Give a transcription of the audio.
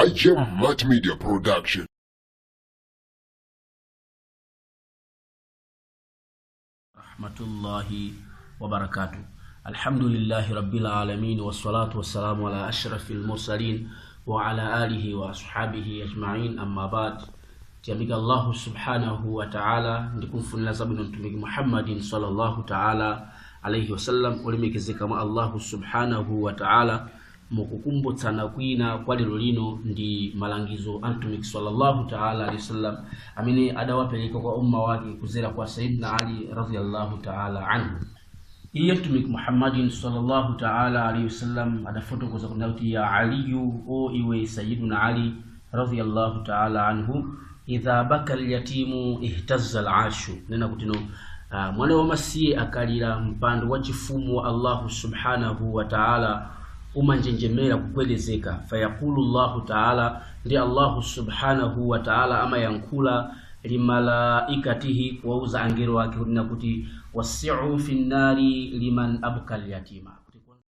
IGM Multimedia Production. Rahmatullahi wabarakatuh. Alhamdulillahi rabbil alamin, wassalatu wassalamu ala ashrafil mursalin wa ala alihi wa ashabihi ajma'in, amma ba'd. Tiyamika Allahu subhanahu wa ta'ala ndikumfunira zabwino mtumiki Muhammadin sallallahu ta'ala alayhi wasallam, olemekezeka mwa Allahu subhanahu wa ta'ala. Mukukumbutsana kwina kwa lero lino ndi malangizo a mtumiki sallallahu ta'ala alayhi wasallam amene adawapereka kwa umma wake kuzera kwa Sayyidina Ali radhiyallahu ta'ala anhu. Iye mtumiki Muhammadin sallallahu ta'ala alayhi wasallam adafotokoza kunena kuti ya Aliyu, o iwe Sayyiduna Ali radhiyallahu ta'ala anhu, idha baka al-yatimu ihtazza al-arshu, nena kuti no mwana wamasiye akalira mpando wa chifumu wa Allahu subhanahu wa ta'ala umanjenjemera kukwelezeka. Fayaqulu Allahu ta'ala, ndi Allahu subhanahu wa ta'ala amayankhula limalaikatihi, kuwauza angelo ake kunena kuti wasi'u fi nnari liman abka al-yatima.